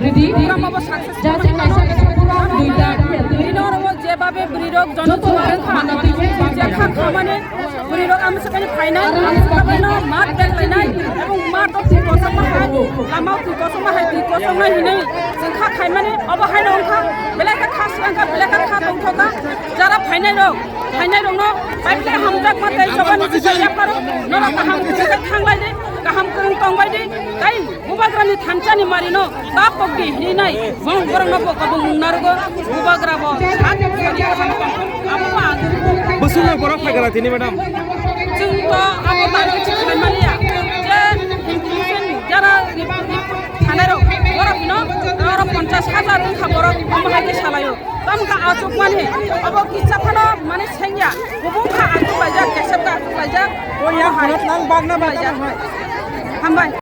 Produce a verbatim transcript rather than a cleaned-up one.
Program abo successful wngkha. Bini oro o jebabe bwrwirok jono chwng wngkha, je kha khamani bwrwirok amsukani phainai, amsukano mat bek lainai, ebong mat o twi kosokma hai, lama o twi kosokma hai, twi kosoknai hinwi chwng kha khaimani, obo haino wngkha, belai khe kha swkangkha, belai khe kha tongthokha, jara phainairok, phainairokno bai khe hamjakma tei jobani jisa yapharo, norok kaham kwrwng khe thanglai di, kaham kwrwng tongbai di, tei Bubagrani thansani marino ta pokdi hinwi nai, bong borokno bo kabung nung narugo, Bubagra bo sak sari kaham tong, abo bo ang. Bwswkno borok phaigra tini, madam? Chwng to abo target khlaimaliya, je inclusion jara report thanairok, borok hino, oro ponchash hajar wngkha borok, omo hai khe salaio. Tamo khe achuk mani, abo kisa phano mani sengya, kubung kha achuk laijak, kesep kha achuk laijak, omo hai. Hambai.